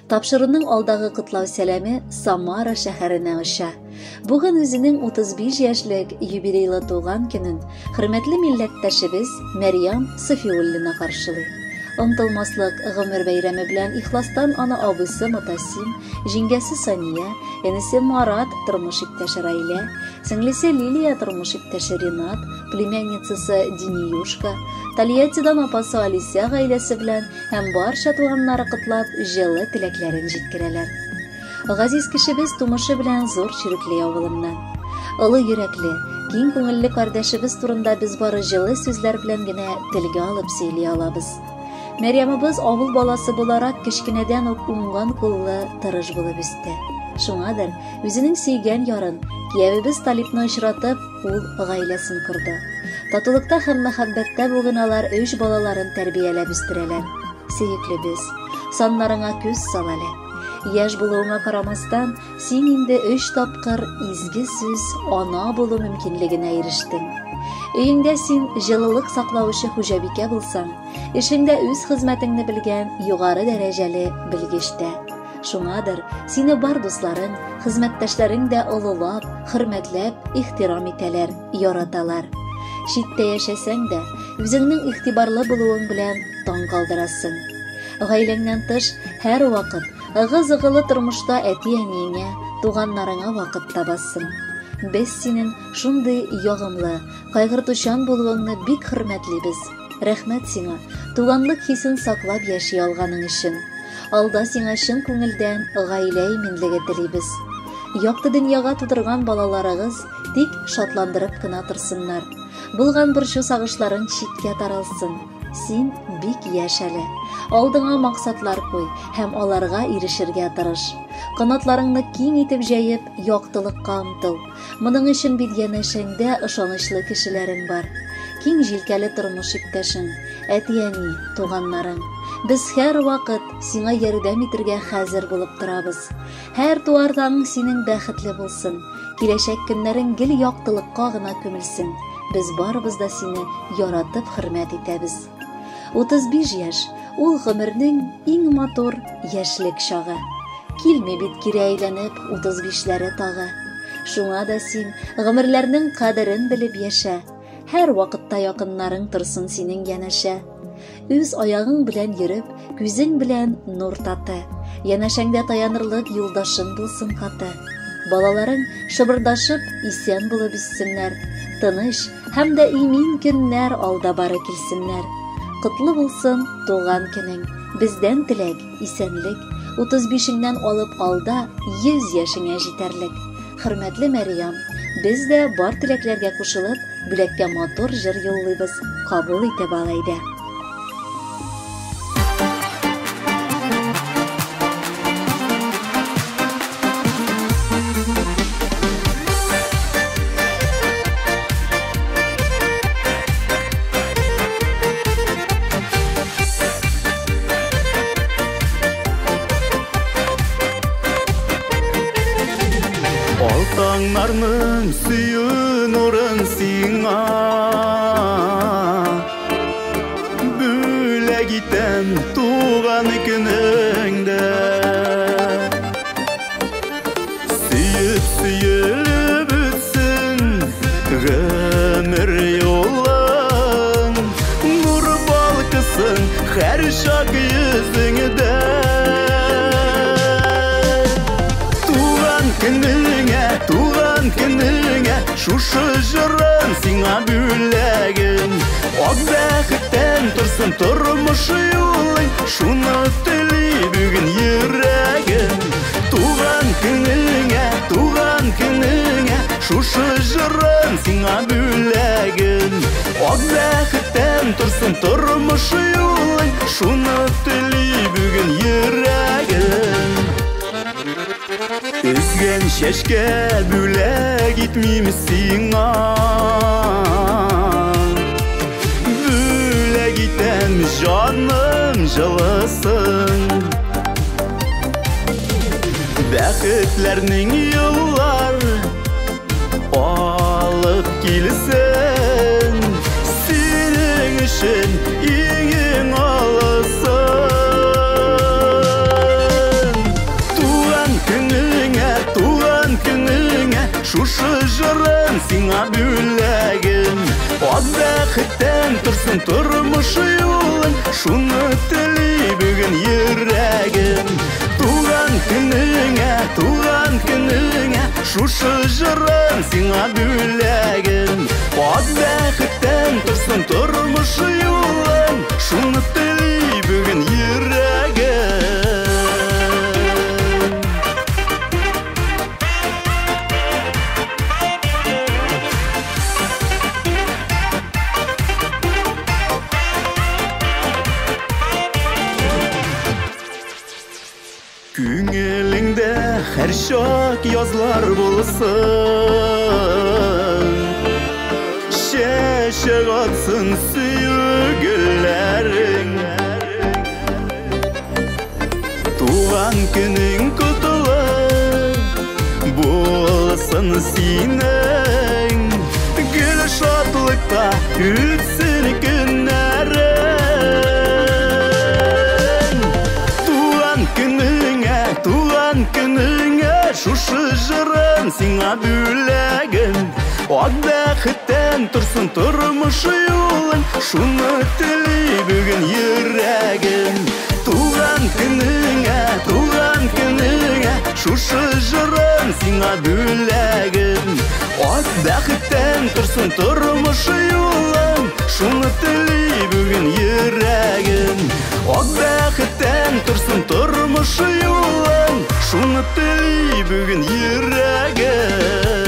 Тапшыруның алдагы котлау сәламе Самара шәһәренә оча. Бүген үзенең 35 яшьлек юбилейлы туган көнен хөрмәтле милләттәшебез Мәрьям Софиуллина каршылый. Онтылмаслык гомер бәйрәме белән ихластан аны абыйсы Мотасим, җиңгәсе Сания, энесе Марат, тормыш иптәше Раилә, сеңлесе Лилия, тормыш иптәше Ренат, племянницасы Диниюшка, Тольяттидан апасы Алисә гаиләсе белән һәм барча туганнары котлап, җылы теләкләрен җиткерәләр. Газиз кешебез тумышы белән Зур Чирекли авылыннан. Олы йөрәкле, киң күңелле кардәшебез турында без бары җылы сүзләр белән генә телгә алып сөйли алабыз. Мәрьямыбыз авыл баласы буларак кечкенәдән үк уңган куллы, тырыш булып үсте. Шуңадыр, үзенең сөйгән ярын, киявебез Талипны очратып, ул гаиләсен корды. Татулыкта һәм мәхәббәттә бүген алар өч балаларын тәрбияләп үстерәләр. Сөеклебез, саннарыңа күз сал әле. Яшь булуыңа карамастан, син инде өч тапкыр изге сүз ана булу мөмкинлегенә ирештең. Өеңдә син җылылык саклаучы хуҗабикә булсаң, эшеңдә үз хезмәтеңне белгән югары дәрәҗәле белгеч тә. Шуңадыр, сине бар дусларың, хезмәттәшләрең дә олылап, хөрмәтләп, ихтирам итәләр, яраталар. Читтә яшәсәң дә, үзеңнең игътибарлы булуың белән таң калдырасың. Гаиләңнән тыш, һәрвакыт ыгы-зыгылы тормышта әти-әниеңә, туганнарыңа вакыт табасың. Без синең шундый ягымлы, кайгыртучан булуыңны бик хөрмәтлибез. Рәхмәт сиңа, туганлык хисен саклап яши алганың өчен. Алда сиңа чын күңелдән гаилә иминлеге телибез. Якты дөньяга тудырган балаларыгыз тик шатландырып кына торсыннар. Булган борчу-сагышларың читкә таралсын. Син бик яшь әле. Алдыңа максатлар куй һәм аларга ирешергә тырыш. Канатларыңны киң итеп җәеп, яктылыкка омтыл. Моның өчен бит янәшәңдә ышанычлы кешеләрең бар. Киң җилкәле тормыш иптәшең, әти-әни, туганнарың. Без һәрвакыт сиңа ярдәм итергә хәзер булып торабыз. Һәр туар таңың синең бәхетле булсын. Киләчәк көннәрең гел яктылыкка гына күмелсен. Без барыбыз да сине яратып хөрмәт итәбез. 35 яшь, ул гомернең иң матур яшьлек чагы. Килми бит кире әйләнеп 35-ләре тагы. Шуңа да син гомерләрнең кадерен белеп яшә. Һәр вакытта якыннарың торсын синең янәшә. Үз аягың белән йөреп, күзең белән нур таты. Янәшәңдә таянырлык юлдашың булсын каты. Балаларың шыбырдашып исән булып үссеннәр. Тыныч һәм дә имин көннәр алда бары килсеннәр. Котлы булсын туган көнең. Бездән теләк, исәнлек. 35-ңнән алып алда 100 яшеңә җитәрлек. Хөрмәтле Мәрьям, без дә бар теләкләргә кушылып, бүләккә матур җыр юллыйбыз. Кабул итеп ал әйдә. Алтаңнарның сөю нурын сиңа бүләк итәм туган көнеңдә. Сөеп сөелеп үтсен гомер юлың, нур балкысын һәр чак йөзеңдә. Туган көнеңә, туган көнеңә, шушы җырым сиңа бүләгем. Ак бәхеттән торсын тормыш юлың, шуны тели бүген йөрәгем. Туган көнеңә, туган көнеңә, шушы җырым сиңа бүләгем. Ак бәхеттән торсын тормыш юлың, шуны тели бүген йөрәгем. Өзгән чәчкә бүләк итмим сиңа, бүләк итәм җаным җылысын. Бәхетләрнең юллар алып килсен, синең өчен иң-иң алысын. җырым сиңа бүләгем. Ак бәхеттән торсын тормыш юлың, шуны тели бүген йөрәгем. Туган көнеңә, туган көнеңә, шушы җырым сиңа бүләгем. Ак бәхеттән торсын тормыш юлың, шуны тели бүген йөрәгем. Күңелеңдә һәр чак язлар булсын, чәчәк атсын сөю гөлләрең. Туган көнең котлы булсын синең, гел шатлыкта үтсен көннәрең. Туган көнеңә, туган көнеңә, шушы җырым сиңа бүләгем. Ак бәхеттән торсын тормыш юлың, шуны тели бүген йөрәгем. Туган көнеңә, туган көнеңә, шушы җырым сиңа бүләгем. Ак бәхеттән торсын тормыш юлың, шуны тели бүген йөрәгем. Ак бәхеттән торсын тормыш юлың, шуны тели бүген йөрәгем.